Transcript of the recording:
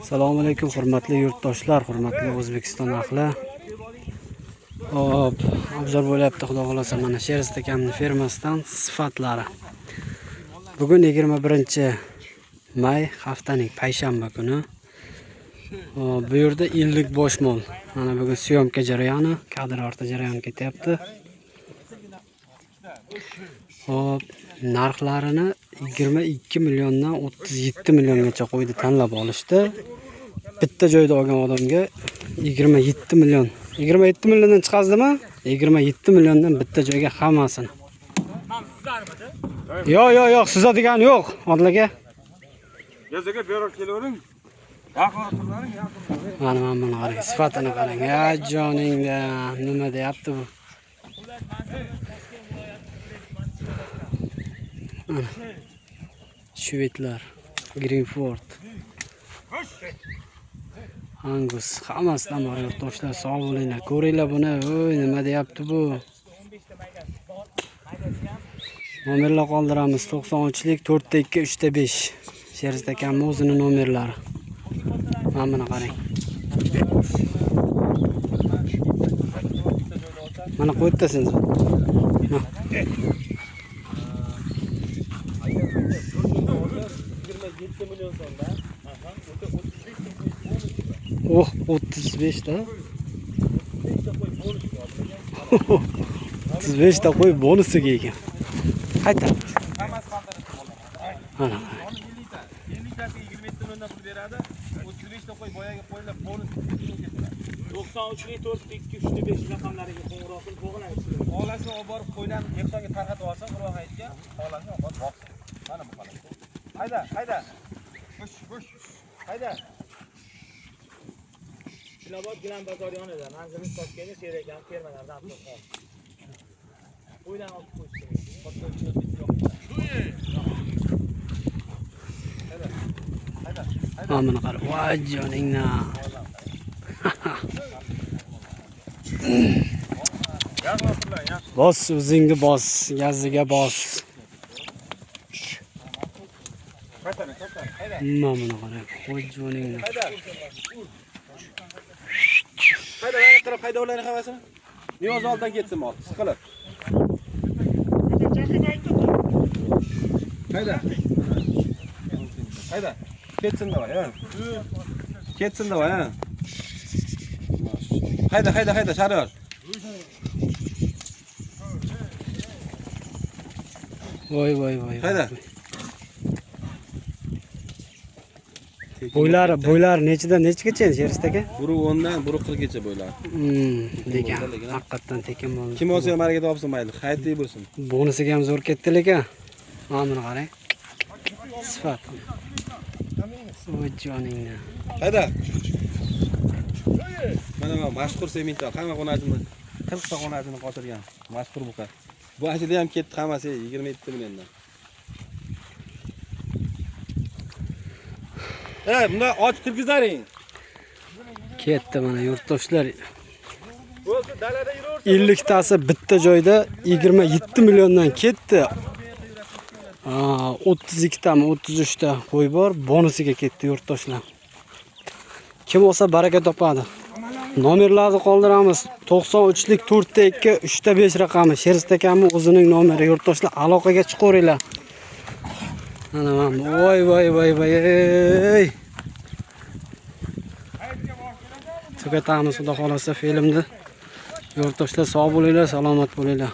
Assalomu alaykum hurmatli yurtdoshlar, hurmatli O'zbekiston ahli. Hop, obzor bo'lyapti, xudo xolasa, mana Sherzod akamning fermasidan sifatlari. Bugun 21-may, haftaning payshanba kuni. Hop, bu yerda 50 bosh mol. Mana bugun syomka jarayoni, kadr orti jarayoni ketyapti. Hop, narxlarini 22 milliondan 37 milliongacha qo'ydi, tanlab olishdi. Bitta joyda olgan odamga 27 million. 27 milliondan chiqazdimi? 27 milliondan bitta joyga hammasini. Yo'q, yo'q, yo'q, sizadigani yo'q, Odil aka. Gazaga bero kelavering. Yaqin o'tirlaring, yaqin. Mana mana buni qarang, sifatini qarang. Ya joningda, nima deyapti bu? Mana. Shvedlar, Greenford, Angus, hammasidan bor yurtdoshlar, sog' bo'linglar. Ko'ringlar buni, voy nima deyapti bu? Nomerlar qoldiramiz. 93lik 4 2 3 5. Sherzod akamning o'zini nomerlari. Mana buni qarang. Mana qo'yibdi sen. Mana. Oh, 35 ta. 35 ta qo'y bonusiga ekan. Qayta. Mana. 50tasiga 27 milliondan pul beradi. 35 ta qo'y boyagi qo'ylar bonus 93lik 4 2 3 5 raqamlariga qo'ng'iroq qilib bog'lanib. Xohlasa olib borib qo'ylarni dehqonga tarqatib olsa, Qurbon hayitga, xohlasa olib borib boqsin. Mana bu holat. Hayda, hayda. Xush, xush. Hayda. Chilobod Gilam bozori yonida manzilimiz Toshkentda Sherakam fermalardan avtobus. Qo'ydan olib qo'yish kerak. Mana buni qara. Voy joningdan. Bos o'zingni bos, gaziga bos. Mana buni qarang. Voy joningdan. Hayda, mana qarab hayda ularni hammasini. Niyoz oldidan ketsin mol, siqilib. Hayda. Hayda. Ketsin davay, ha. Ketsin davay, ha. Hayda, hayda, hayda, Shahriyor. Voy voy voy. Hayda. Bo'ylari, bo'ylari nechidan nechagacha endi Sherzod aka? Biri 10 dan, biri 40 gacha bo'ylari. Lekin haqiqatdan tekin bo'ldi. Kim olsa ham harakat olsin mayli, hayitlik bo'lsin. Bonusiga ham zo'r ketdi lekin. Mana buni qarang. Sifat. Voy joningdan. Hayda. Mana bu mashhur semental, hamma xonasini 40 ta xonasini qochirgan mashhur buqa. Bu ashida ham ketdi hammasi 27 milliondan. Ey, bunda och kirgizaring. Ketdi mana yurtdoshlar. Bo'ldi, dalada yuraversin. 50 tasi bitta joyda 27 milliondan ketdi. 32 tami 33 ta qo'y bor, bonusiga ketdi yurtdoshlar. Kim olsa baraka topadi. Nomerlarni qoldiramiz. 93lik 4 2 3 5 raqami. Sherzod akamning o'zining nomeri yurtdoshlar, aloqaga chiqaveringlar. Mana mana voy voy voy voy. Ey. Tugatamiz xudo xolasa filmni. Yurtdoshlar sog' bo'linglar, salomat bo'linglar.